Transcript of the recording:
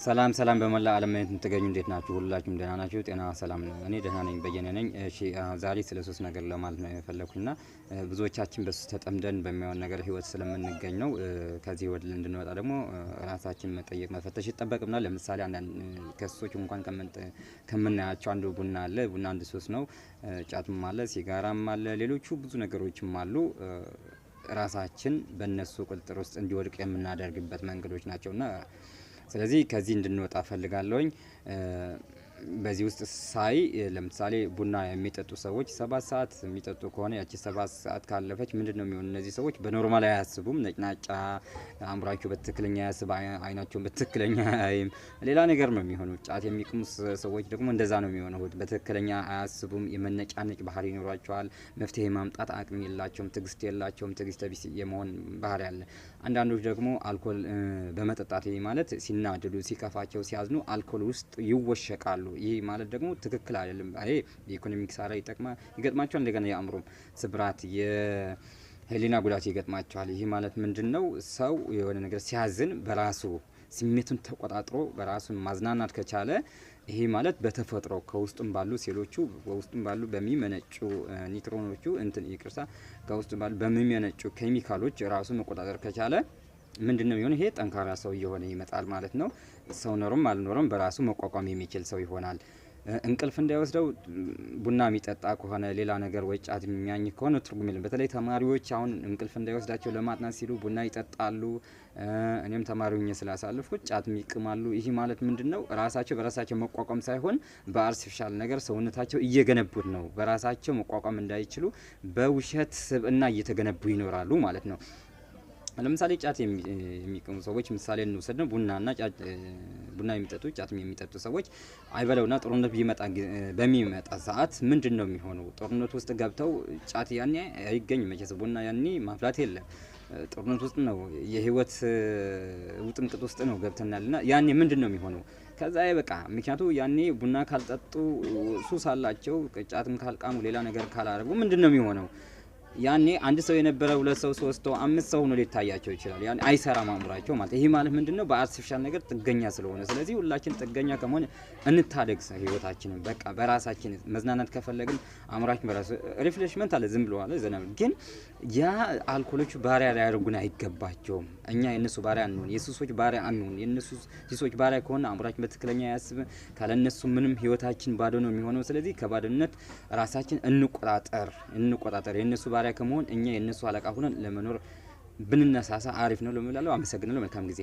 ሰላም ሰላም በመላ ዓለም ላይ የምትገኙ እንዴት ናችሁ? ሁላችሁም ደህና ናችሁ? ጤና ሰላም ነው። እኔ ደህና ነኝ፣ በየነ ነኝ። እሺ ዛሬ ስለ ሶስት ነገር ለማለት ነው የፈለኩትና ብዙዎቻችን በሱስ ተጠምደን በሚሆን ነገር ህይወት ስለምንገኝ ነው። ከዚህ ህይወት እንድንወጣ ደግሞ ራሳችን መጠየቅ መፈተሽ ይጠበቅብናል። ለምሳሌ አንዳንድ ከሱሶች እንኳን ከምናያቸው አንዱ ቡና አለ። ቡና አንድ ሱስ ነው። ጫትም አለ፣ ሲጋራም አለ፣ ሌሎቹ ብዙ ነገሮችም አሉ። ራሳችን በእነሱ ቁጥጥር ውስጥ እንዲወድቅ የምናደርግበት መንገዶች ናቸውና ስለዚህ ከዚህ እንድንወጣ ፈልጋለሁኝ። በዚህ ውስጥ ሳይ ለምሳሌ ቡና የሚጠጡ ሰዎች 7 ሰዓት የሚጠጡ ከሆነ ያቺ 7 ሰዓት ካለፈች ምንድን ነው የሚሆኑ? እነዚህ ሰዎች በ normal አያስቡም። ነጭናጫ፣ አእምሯቸው በትክክለኛ አያስብ፣ አይናቸውን በትክክለኛ አያይም። ሌላ ነገር ነው የሚሆኑ። ጫት የሚቅሙ ሰዎች ደግሞ እንደዛ ነው የሚሆነው። በትክክለኛ አያስቡም። የመነጫነጭ ባህሪ ይኖራቸዋል። መፍትሄ ማምጣት አቅም የላቸውም። ትዕግስት የላቸውም። ትዕግስት ቢስ የመሆን ባህሪ አለ። አንዳንዶች ደግሞ አልኮል በመጠጣት ይህ ማለት ሲናደዱ፣ ሲከፋቸው፣ ሲያዝኑ አልኮል ውስጥ ይወሸቃሉ። ይህ ማለት ደግሞ ትክክል አይደለም። ይሄ የኢኮኖሚ ኪሳራ ይገጥማቸዋል። እንደገና የአእምሮም ስብራት የህሊና ጉዳት ይገጥማቸዋል። ይህ ማለት ምንድን ነው? ሰው የሆነ ነገር ሲያዝን በራሱ ስሜቱን ተቆጣጥሮ በራሱን ማዝናናት ከቻለ ይሄ ማለት በተፈጥሮ ከውስጡም ባሉ ሴሎቹ በውስጡም ባሉ በሚመነጩ ኒውትሮኖቹ እንትን ይቅርታ፣ ከውስጡ ባሉ በሚመነጩ ኬሚካሎች ራሱን መቆጣጠር ከቻለ ምንድን ነው የሚሆነው? ይሄ ጠንካራ ሰው እየሆነ ይመጣል ማለት ነው። ሰው ኖሮም አልኖረም በራሱ መቋቋም የሚችል ሰው ይሆናል። እንቅልፍ እንዳይወስደው ቡና የሚጠጣ ከሆነ ሌላ ነገር ወይ ጫት የሚያኝ ከሆነ ትርጉም የለም። በተለይ ተማሪዎች አሁን እንቅልፍ እንዳይወስዳቸው ለማጥናት ሲሉ ቡና ይጠጣሉ። እኔም ተማሪ ሆኜ ስላሳለፍኩት ጫት ይቅማሉ። ይህ ማለት ምንድን ነው? ራሳቸው በራሳቸው መቋቋም ሳይሆን በ artificial ነገር ሰውነታቸው እየገነቡት ነው። በራሳቸው መቋቋም እንዳይችሉ በውሸት ስብዕና እየተገነቡ ይኖራሉ ማለት ነው። ለምሳሌ ጫት የሚቅሙ ሰዎች ምሳሌ እንውሰድ ነው። ቡናና ጫት ቡና የሚጠጡ ጫትም የሚጠጡ ሰዎች አይበለውና ጦርነት ቢመጣ በሚመጣ ሰዓት ምንድን ነው የሚሆነው? ጦርነት ውስጥ ገብተው ጫት ያኔ አይገኝም መቼስ ቡና ያኔ ማፍላት የለም። ጦርነት ውስጥ ነው፣ የህይወት ውጥንቅጥ ውስጥ ነው ገብተናልና ያኔ ምንድን ነው የሚሆነው? ከዛ በቃ ምክንያቱ ያኔ ቡና ካልጠጡ ሱስ አላቸው፣ ጫትም ካልቃሙ ሌላ ነገር ካላደረጉ ምንድን ነው የሚሆነው? ያኔ አንድ ሰው የነበረ ሁለት ሰው ሶስት ሰው አምስት ሰው ሆኖ ሊታያቸው ይችላል። ያኔ አይሰራም አእምሯቸው ማለት። ይሄ ማለት ምንድነው? በ artificial ነገር ጥገኛ ስለሆነ፣ ስለዚህ ሁላችን ጥገኛ ከመሆን እንታደግ ህይወታችንን። በቃ በራሳችን መዝናናት ከፈለግን አእምሯችን በራሱ refreshment አለ፣ ዝም ብሎ አለ ዘና። ግን ያ አልኮሎቹ ባሪያ ሊያደርጉን አይገባቸውም። እኛ የእነሱ ባሪያ አንሁን፣ የሱሶች ባሪያ አንሁን። የእነሱ ሱሶች ባሪያ ከሆነ አእምሯችን በትክክለኛ ያስብ፣ ካለእነሱ ምንም ህይወታችን ባዶ ነው የሚሆነው። ስለዚህ ከባዶነት ራሳችን እንቆጣጠር እንቆጣጠር። የእነሱ ባሪያ ከመሆን እኛ የእነሱ አለቃ ሆነን ለመኖር ብንነሳሳ አሪፍ ነው ለምላለው። አመሰግናለሁ። መልካም ጊዜ።